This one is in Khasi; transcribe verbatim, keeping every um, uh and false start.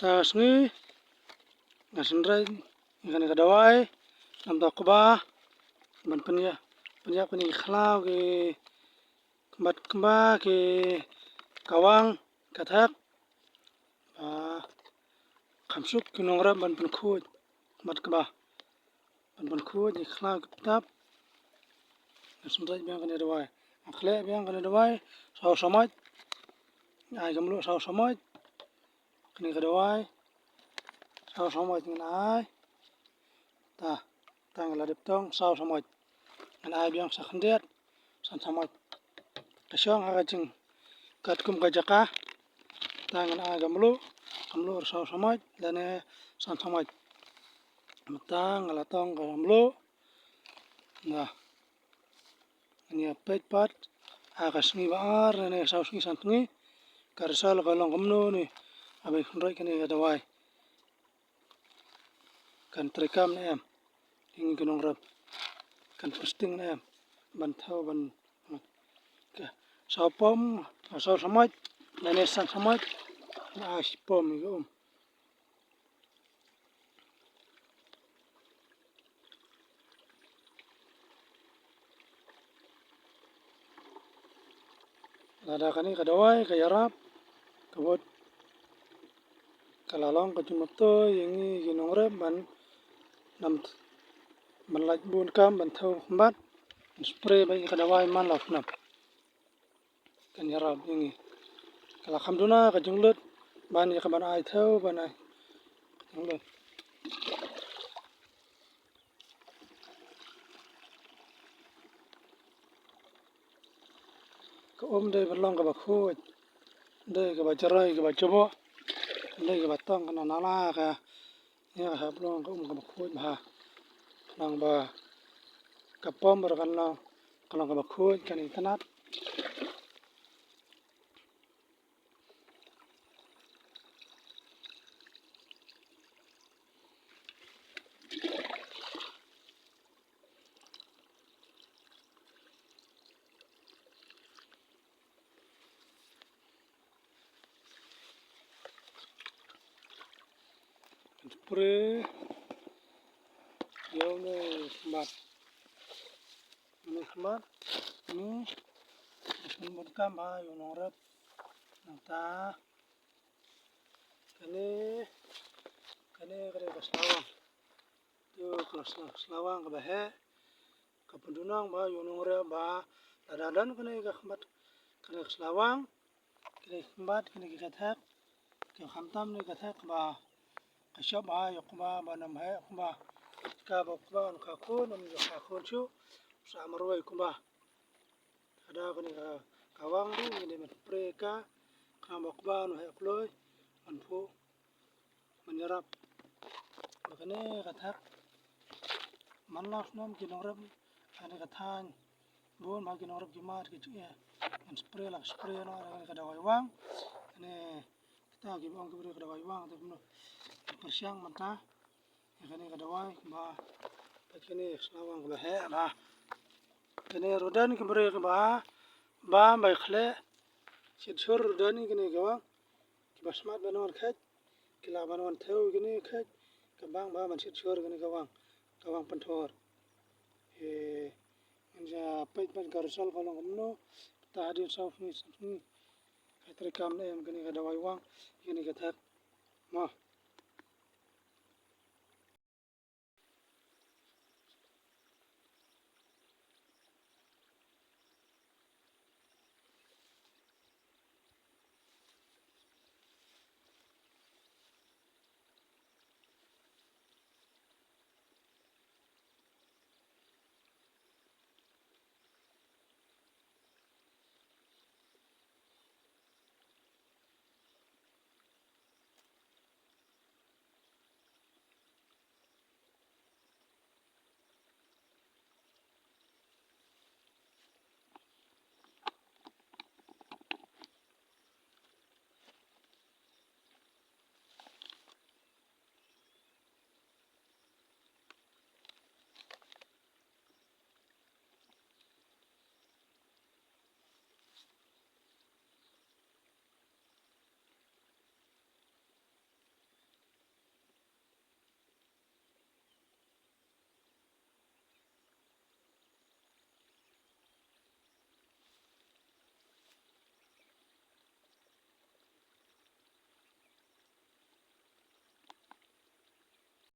Mynta sngi nga synreit ïa kane ka dawai namar kaba ban pynïap, pynïap kine ki khlaw ki kbat kba ki kawang ka thak ba kham suk ki nongrep ban pynkhuid kbat kba. Ban pynkhuid ïa ki khlaw ki btap. Nga synreit biang kane ka dawai, nga khleh biang kane ka dawai saw samoit. Nga ai ka mluh saw samoit. Kane ka dawai saw samoit ngan ai. Ta, ta nga la dep tong saw samoit. Ngan ai biang sa khyndiat san samoit. Ka shong ha ka jing katkum ka jaka. Ta ngan ai ka mluh, ka mluh saw samoit lane san samoit. Mynta nga la tong ka mluh. Nga ngan ïa peit pat ha ka sngi ba ar ne saw sngi san sngi ka result ka long kumno ne. Haba ngan synreit kane ka dawai kan treikam ne em ïa ngi ki nongrep, kan pyrshang ne em ban thew ban, ka saw pom, saw samoit lane san samoit. Ai shi pom ïa ka um. Lada kane ka dawai ka ïarap, ka bud, ka la long ka jingmyntoi ïa ngi ki nongrep ban, nam, ban lait bun kam ban thew khmat, ban spray bad ïa ka dawai man la u snem. Kan ïarap ïa ngi. Ka la kham duna ka jinglut ban ïa ka ban ai thew ban ai ka jinglut. Ka um dei ban long kaba khuid, dei kaba jroi, kaba jubok, dei kaba tong ka na nala ka Ïa, hap long ka um kaba khuid bha. Long ba ka pom ba kan long, ka long kaba khuid, kan itynnad. Spray ïa une khmat. Une khmat, une khmat bun kam ha ïa u nongrep. Nangta kane, kane, kane ka slawang. Ïa ka slawang kaba heh. Ka pynduna ba ïa u nongrep ba lada don kane ka khmat, kane ka slawang, kane ka khmat, kane ka thek, ka khamtam ne ka thek ba ka shop ba ïa kumba ba nam heh kumba ka ba kumba ka khun nam ïa ka khun shu sa marwei kumba. Lada kane ka, ka wang ri ngi dei ban spray ka, ka ba kumba nam heh kloi ban phu. Ban ïarap ba kane ka thak man la snem ki nongrep, kane ka thaiñ bun ba ki nongrep ki mad ki jingeh. Ngan spray la spray noh kane ka dawai wang. Kane kita ki ong ki briew ka dawai wang te kumno. Pyrshang mynta ïa kane ka dawai ba, ba kane ka slawang kaba heh ba. Kane ruh don ki briew kiba bam ba khleh. Shit shur ruh don kane ka wang. Kiba smat ban wan khet, ki lah ban wan thew kine khet, ka bang ba ban shit shur kine ka wang, ka wang pynthor. He, ngan sa peit pat ka result ka long kumno, ta hadien saw sngi, saw sngi. Ka treikam ne em kine ka dawai wang, kine ka thak. Mo.